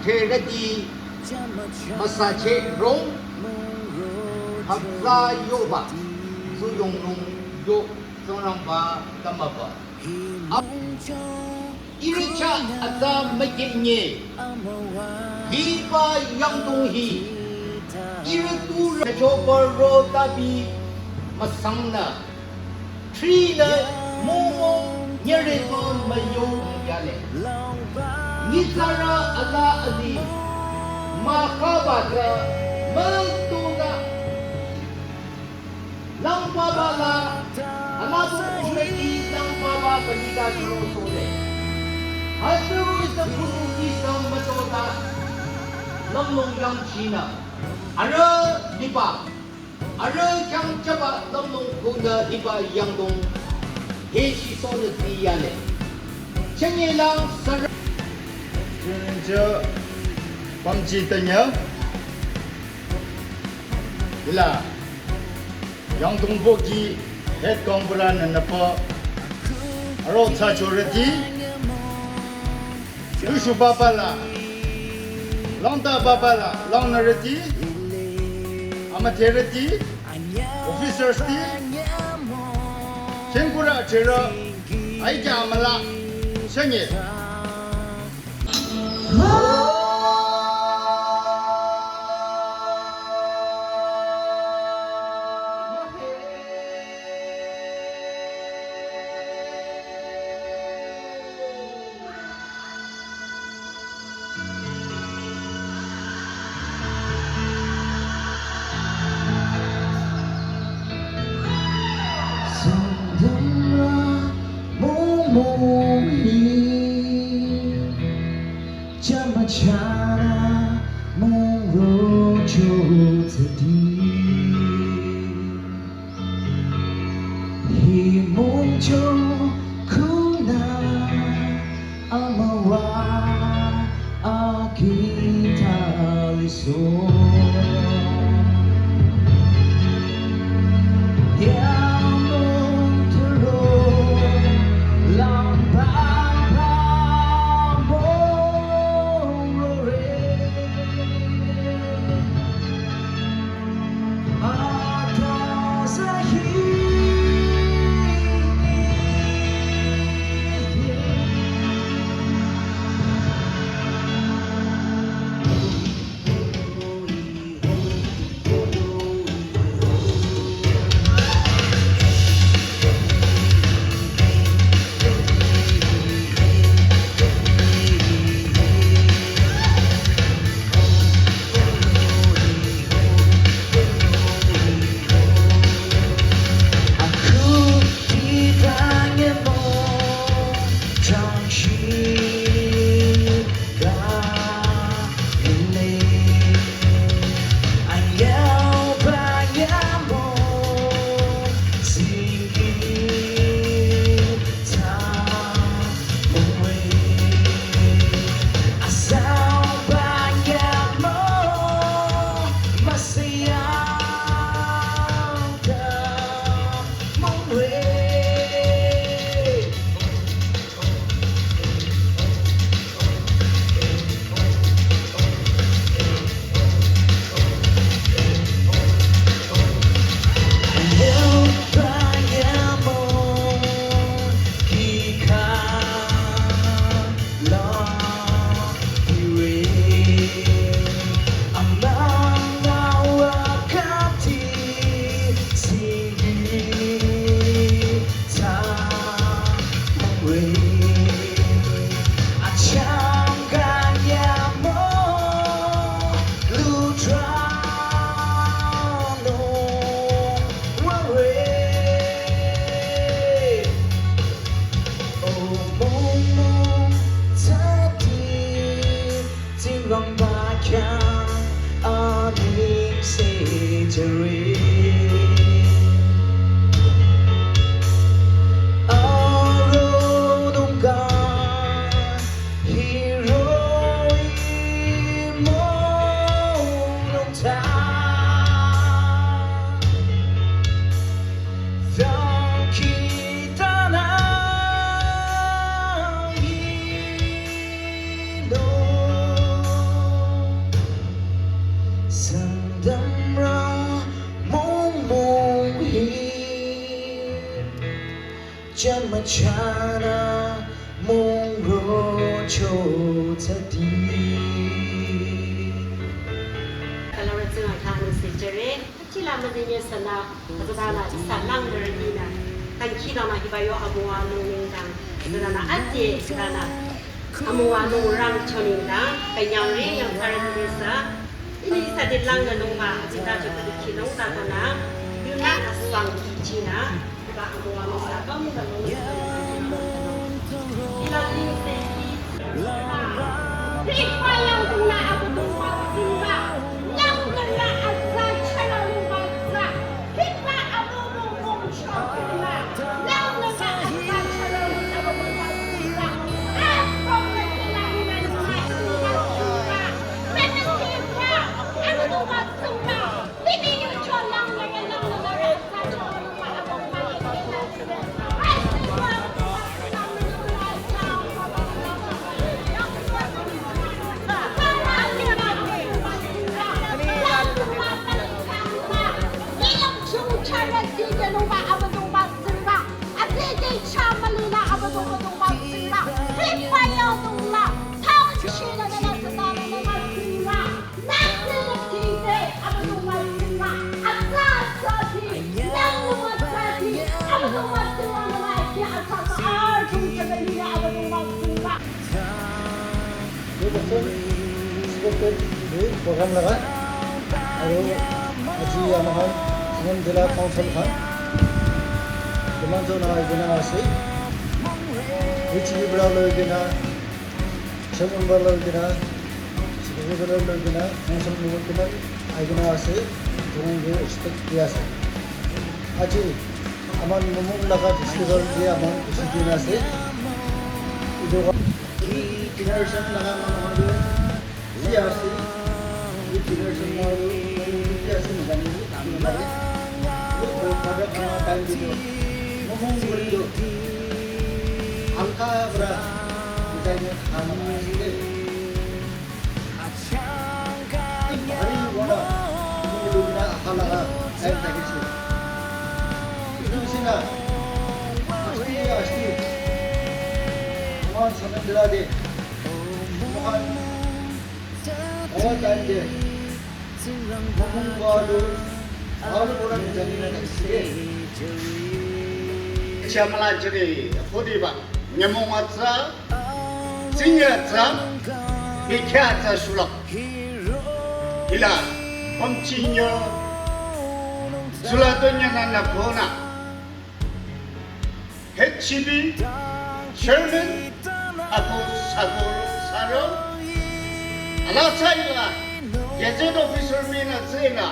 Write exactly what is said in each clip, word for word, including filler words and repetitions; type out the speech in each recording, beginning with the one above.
Therüti müsache rong, hütsü yoba, tsuyongnung yo, Tsingrangba tamaba. Ap, ihrü chah atsa mükinye, hiba yangdong hi, ihrü tu rüchoba ro tabi müsangnü, Trinü momo nyüreto müyo yale. Nyitsarü ala azi mükaba tsü mütona. Langbaba la, anadong umeki langbaba balita chüro sohle. Hütsüro ise kutu isa mütota. Lümlong yangchinü. Arüh liba. Arüh khyang chaba lümlong kunü hiba yangdong. He shi sohle ti yale. Chenye lang sara. Chenye pamchi tanya. Ila. Yangdong boki head kongpura nü nüpa. Aro tsa chorüti. Yushu baba la, langta baba la, langnürüti, amütherüti, officers ti, chengkura chera, aikya amüla, shanye. Sangdamra mongmong hi, chamachana mongro cho tsadi. Himongcho kuna amüwa akitaliso. Yamongtero lambaba mongrore. Machana mongro cho tsadi. Kalaro tsüngakha anüsü jüre, achila müzinye sünü, azadala ihsa langnürütinü, tangkidana hiba yo amüwa nung nengdang, azadala ate, azadala amüwa nung rang cho nengdang, kanyang re yang tsarü nüsü, ini ihsa de langnü nungba, azita cho pati kinung takonü, yunü asang kichinü, Program laga, aru aji amahan, Sangam Zilla Council khan, teman jona aigena ase, H P bra loi kena, Chairman bra loi kena, Secretary bra loi kena, Council loi kena, aigena ase, tunai ke respect diya ase. Aji, aman mumung laga festival ke aman kusi dina ase. Idu ka, generation laga manu khan tu, iya ase. Generation manu, iya ase, nagani, nagani. Idu ka, pada kama time di tu. Mumung beri tu. Angka bra, kita ini kama ase. Bhari wala, luna hala, aisa kisi. Idu sina, asti, asti. Aman Sangam Zilla de. Aman, awa tan de. Aman balu, balu orang jani na kisi. Chamala jani, khodi ba, nyamong atsa. Tsingyatsa, mikyatsa shulak. Hila, pamchinyo, zulato nyana na kona. H C B, Chairman, ako sako saro. Alatsa ila, Gazette Officer mina tsena.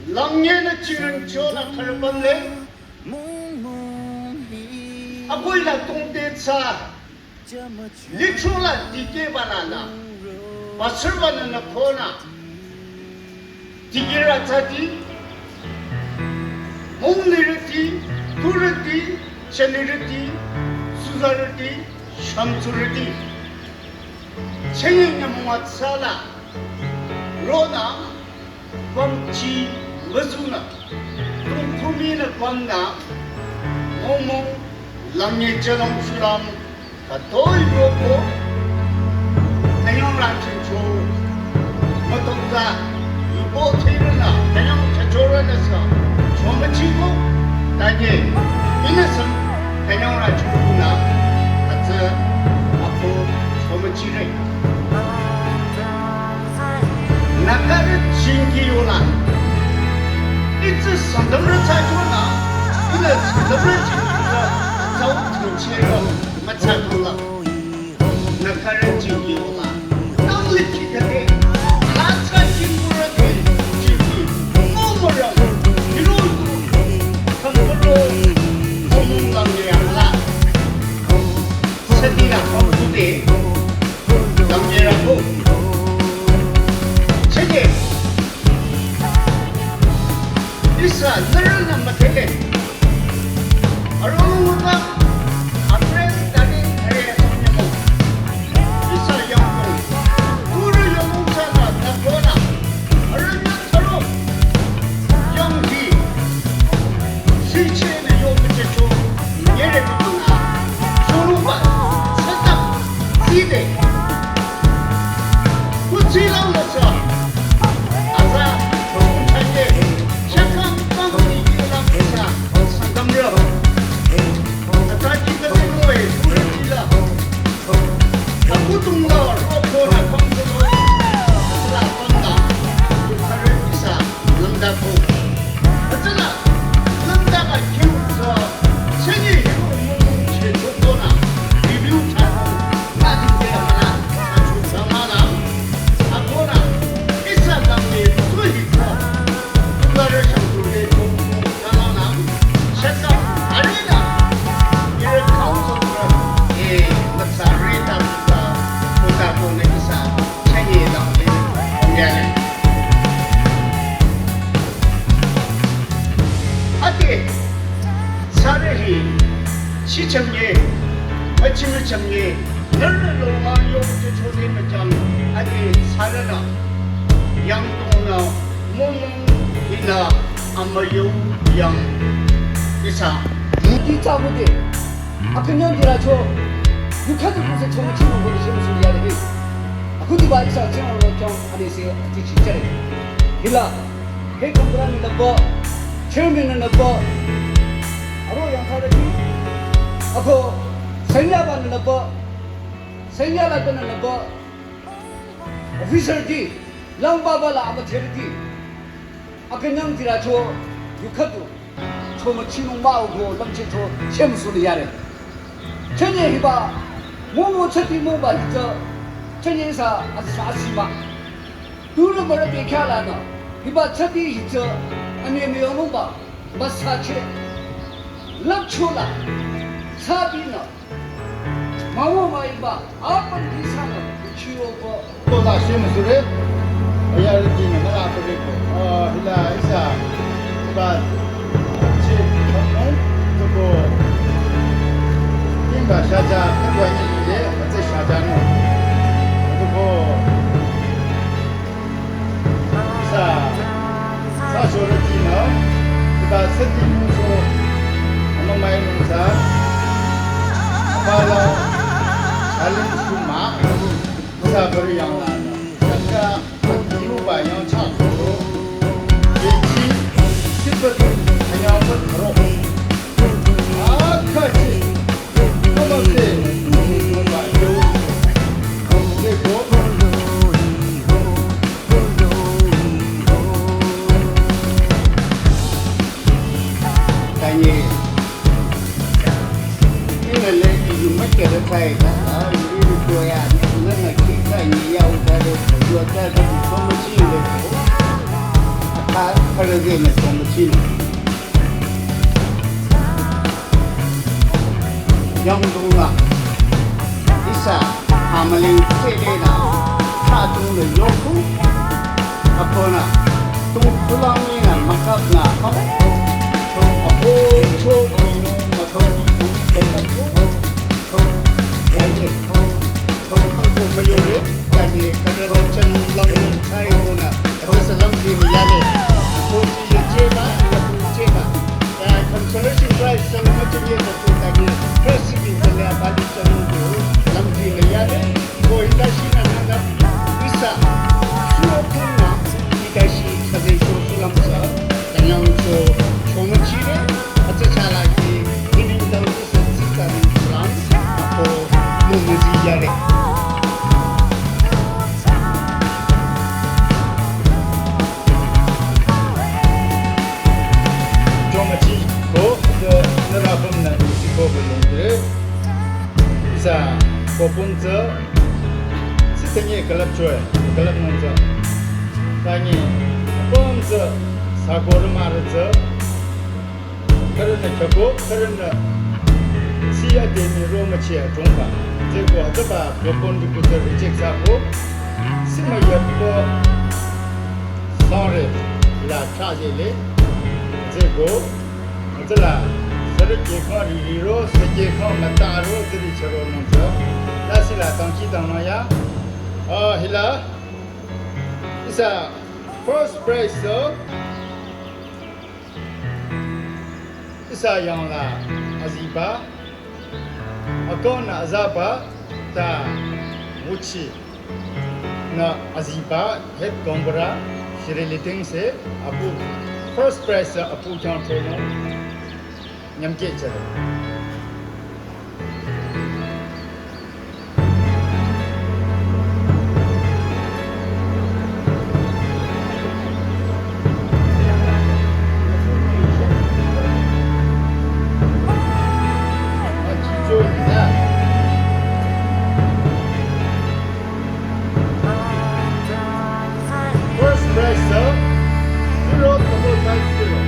Langye na chingren chona kharpamle. Ako ila tongte tsa. Lichola dikeh bala la, pastor bala na kona, dikeh ratsati, mung nirati, turati, chanirati, suzarati, shamsurati. Chayeng na mung atsala, rona, Pamchi müzunü, tungthumi nü pamnü, mongmong, langye chalong sulam, katoi boko, kanyang rachin cho, matokza, yuko thiruna, kanyang chachora nasa, chomachi ko, tanye, innocent, kanyang rachin na, atsa, ako, chomachi re. Nagarü chingi yola. Itsi sangdamrü tsachona. Ina sangdamrü chingi yola. Tsau chingi yola. Matsatola. Nagarü chingi yola. Nangli chikade. Latsa chingura de. Chingi. Momora. Hiroku. Kamboro. Momong lamye ala. Sedira kambode. Dangera ko. Chede. Ihsa nührünü müdhele. Arunguta. Apres tadi hari asam nyamo. Ihsa yangko. Guru yangko sana nakona. Arunguta tharo. Yangki. Sichene yangko checho. Yere kutuna. Ide. Kuthsi lang la sa. Aza, chong chanye. Shaka, bang ni ki lang sa. Sangam ra. Ata ki ka se mo e, pura ki la. Aku tung la, ro ko na, kong ko lo. Asla kong la. Kare isa. Lümda ko. Atsala, lümda ka kiu sa, senye hiu mung che chokdona, review cha, ta di ke amana, achu samana, akona, isa dam ye, suhi sa, tungare shang tu ke chokdona, shaka, arena, ye council, eh, matsa, rita, sa, kota ko ne isa, senye dam ye, yale. Ade, sare hi, shi chamnye, machi mi chamnye, ngarna lo ma yo te chode ma cham, ade, sare na, yang tong na, mong mong ina, ama yo yang, isa. Ti cha mu de, akanyang di ra cho, yu kha tu se chong chi mo ko shi mo su ya de. Aku di ba isa chong lo chong, ade se, ati chi chare. Hila, He kongkura nü nüpü, chairman nü nüpü, aro yangthsarü ki, ako, sanya ba nü nüpü, sanya la nü nüpü, officer di, lang ba ba la ama theri di, akanyang di ra cho, yu khatu, cho ma chinung ma ugo, lam che cho, chem su ni yare. Chenye hiba, mo mo chati mo ba hita, chenye sa, asa asima. Turu mara bekya la na, hiba chati hita, ane me yonung ba, masa che, lap cho la, sabi na, mawo ma iba, apan di sa na, chiwo ko. Ko la shi mu sure, aya ri di na, mala ko re ko. Ah, hila isa, hiba, che, kamo, to ko, timba shaja, ko ni le, ate shaja no. To ko, Sa, sa shorati na, tiba sati nungso, ama mai nungsa, apa la, salim shuma, sa bari yang la, sa, sa, yu ba yang cha so, yechi, sipa tu, hanya pa tharo, a, kachi, Yangdong la, isa, amaling sele na, cha tung le yoku, akona, tung kulang ni na, makap na, apo, cho, ino, makap, ino, ino, ino, ino, ino, ino, ino, ino, Tani, kata rochen lang chai hona, kata salam di miyale. Ko si ye cheba, ya tu cheba. Ya consolation prize salam chai ye tu tani, first sitting kala bali salam tu, lam di miyale. Ko ita shi na na na, isa, suo kuna, ita shi kade so sulam sa, kanyang so, choma chire, acha chala ki, ining dang Sitsa ni kulang, ako mumuzi yare. Chongachi ko, the, the rabum na isi ko belong to. Isa, ko pun tsa, sitanye kalap choi, kalap nong tsa. Tanye, pun tsa, sa ko rumar tsa. Kharünü khako, kharünü si ademi ro müchi achongba. Tseko hütsüba propon di kutsü reject thsako. Sima yapko sangre la chajele. Tseko hütsüla sürü kekha riri ro, sürü kekha müta ro, tsüri charo nungtsü. La sila tangchi tangma ya. Ah, hila. Isa first prize so. Isa yang la aziba, akon azaba, ta Chi. Nü aziba head gaonbura shiri liting se apu first prize sa apu khyang thronung nyamke chalo. First prize, sir, zero double five zero.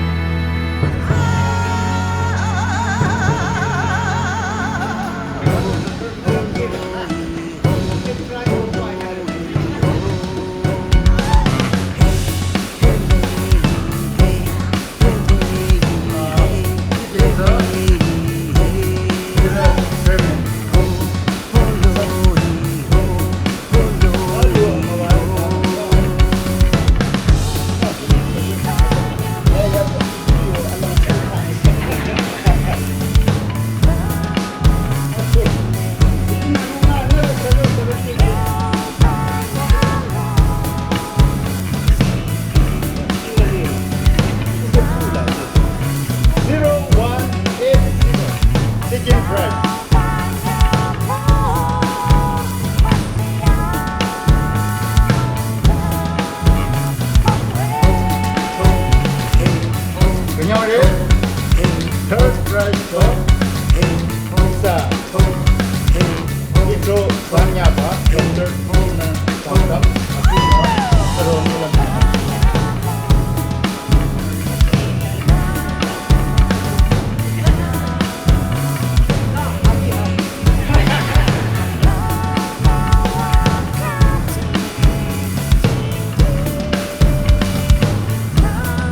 Zero one eight zero. Second prize. Künyangrü, third prize ko, sa, Litro Sanyaba, Doctor Tuna Sangam, Akuna, Saroni Lam.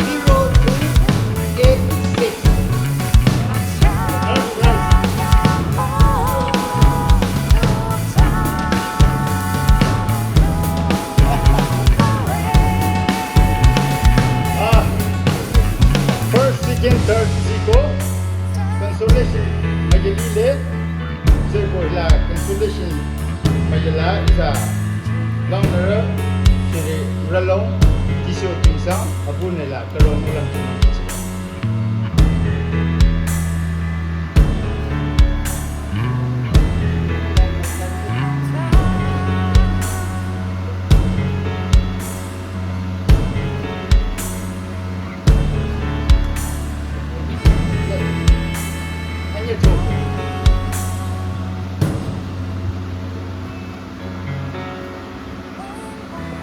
Zero two eight six. Ah, first, second, third, ziko consolation müyü lile. Ziko la consolation müyü la isa langnürü shiri ralong tisyo tingsang abunü la karong ulang.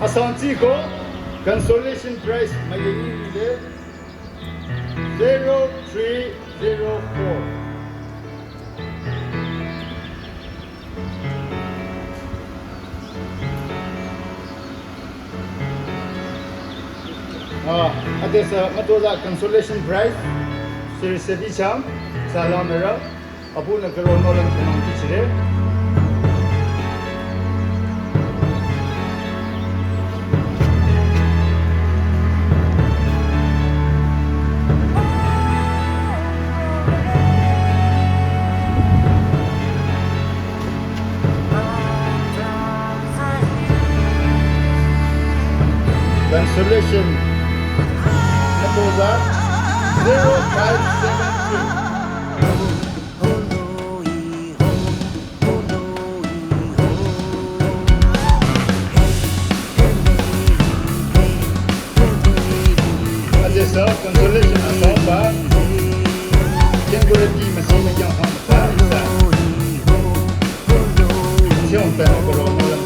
Asang tsiko consolation prize müyü lile. Zero three zero four. Ah, adesü mütoza consolation prize. Siri sedi chang, salam era. Abunü karo nolan kanong kichire. Consolation. Natoza zero five seven three. Adesü consolation asangba, kengkurüti müsi mükyang hangsa, sa. Siong tana koro molam.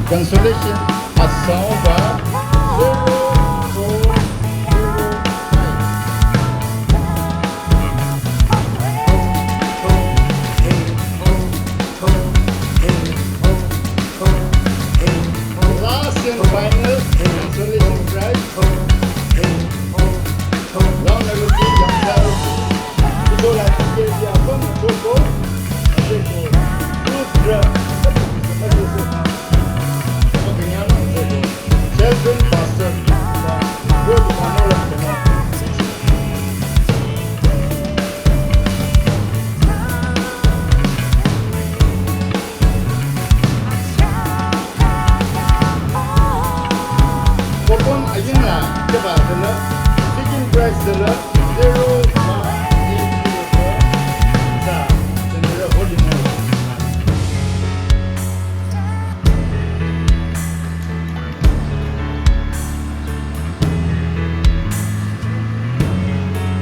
Consolation asangba zero four zero five. Last and final consolation prize. Round number three, Yangsa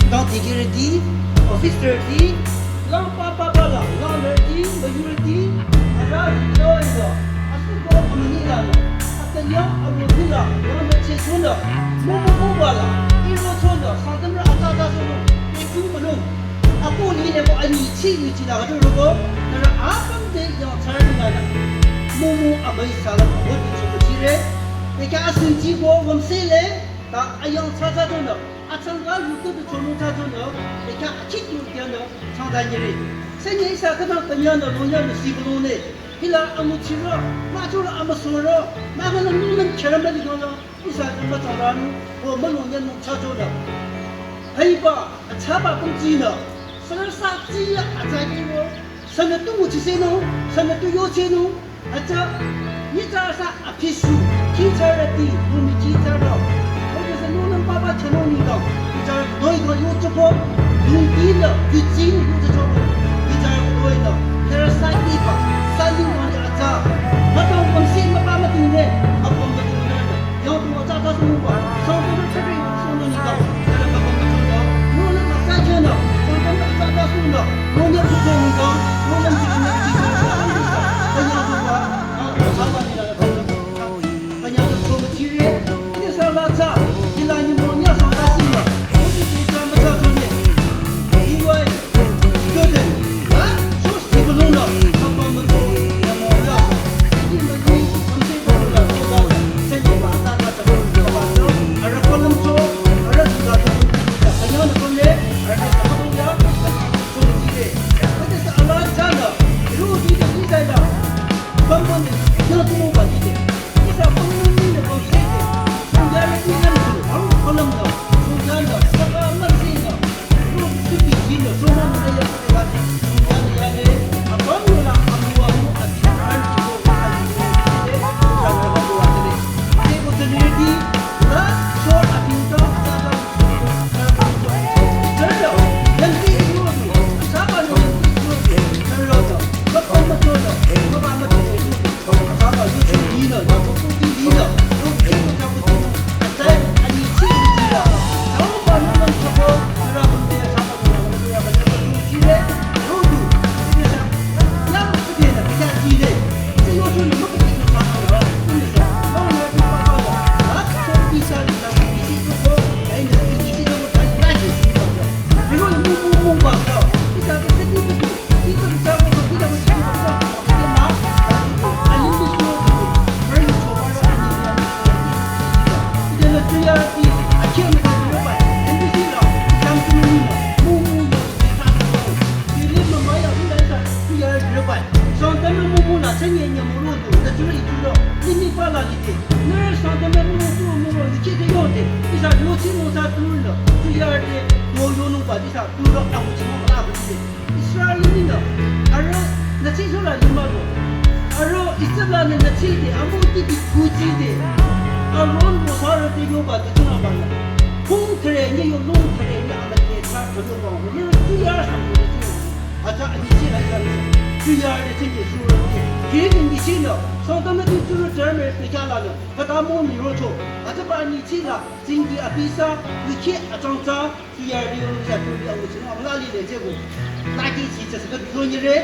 Dang dikehrüti, officerti, lang papa bala, lang lerüti, müyurüti, ara ri lo ido, asuko amüni la lo, akanya arodu la, lang müche chonü, mumu mubala, iro chonü, Sangtamrü atsatsa chonü, eku mülung, apu ni le ko ani chi ni chi la hadu rogo, nührü apüm te yang tsarü ni la la, mumu amüi sala, wot ni choko chire, eka asin chi ko, wamse le, ta ayang tsatsa chonü, Achangka yuktu tu chonung cha chonü, eka achik yukyanü, changda nyiri. Senye ihsa kadang kanyanü, lonyanü, sibulone. Hila amuchiro, machuro amasoro, maganü nungnüm kheramali gono, ihsa kama changdanu, o malonyanü cha chonü. Haiba, achaba kumchinü, sarasa chiya achagiro, Sünü tu nguchisenung, sünü tu yosenung, acha, nyitsarü sa apisu, kicharüti, lumi kicharü. Oke sünü nang papa chanung nidang, nyitsarü doi doi yochoko, lungki nü, yuchi nü yochoko, nyitsarü doi nü, kera sa iba, sa ling doi acha, matong pamsi mapa mating ne, apong mating ne. Yang tu atsatsa sünungba, Sangtamrü chakri sünung nidang, nührü papa müchonü, nunü masa jünü, Sangtamrü atsatsa sünung, nunü pütü nidang, nunü jikina jikina, kanyang tuba, ah, saba nidang, kanyang tu chonü chire, ini sa la cha, ila ni mo nya Sangtamrü sünung, nunü jikina masa jünü, iwai, Israel mii nü, arüh nüchi sola limaro, arüh Ijip lanü nüchide, amüti bi kuchide, Aron Mosa rü te yoba te tsingrangba nü, kung thüre nyi yo lung thüre nyi amüte cha thüre yoba, nyi rü tu ya sa nyi rü tu, acha anyi chi la ya nü, tu ya rü te chingi su rü te, kiri nyi chi nü, Sangtamrü te tu rü te rü me te kya la nü, kata mo mi ro cho, acha ba anyi chi la, chingi abi sa, wi khe achang cha, Tiyari yong sa turi ang sing ang lali le jegu. Lagi si cha sa ka doni re.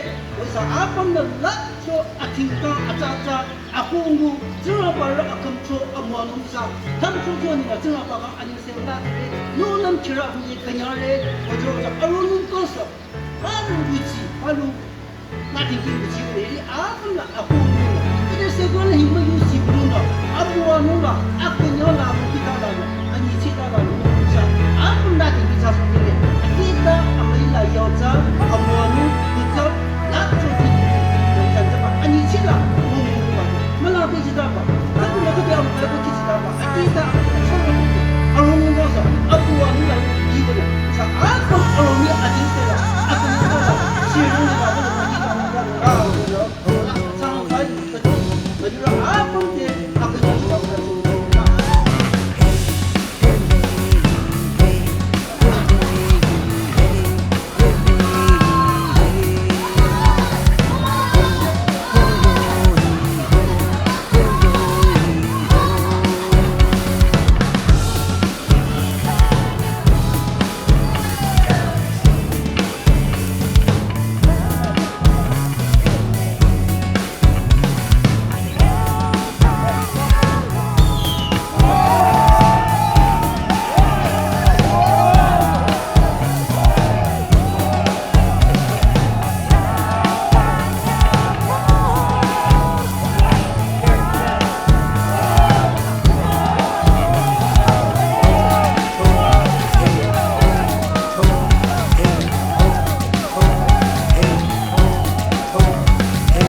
Wasa apüm nü la cho athingkang atsatsa akhungu. Tsingrangba rü akhümcho amüwanung sa. Thamcho cho nü Tsingrangba kang anyi se la re. Nungnüm chira hu ye kanyare. Wajo ja arunung kangsa. Alu wichi, alu Nothing to see really. Apüm la akhungu. Ite sekon hima yu si bulu nü. Amüwanung la, akünyo la, mükita la, anyi chita la, sa. Apüm nothing to just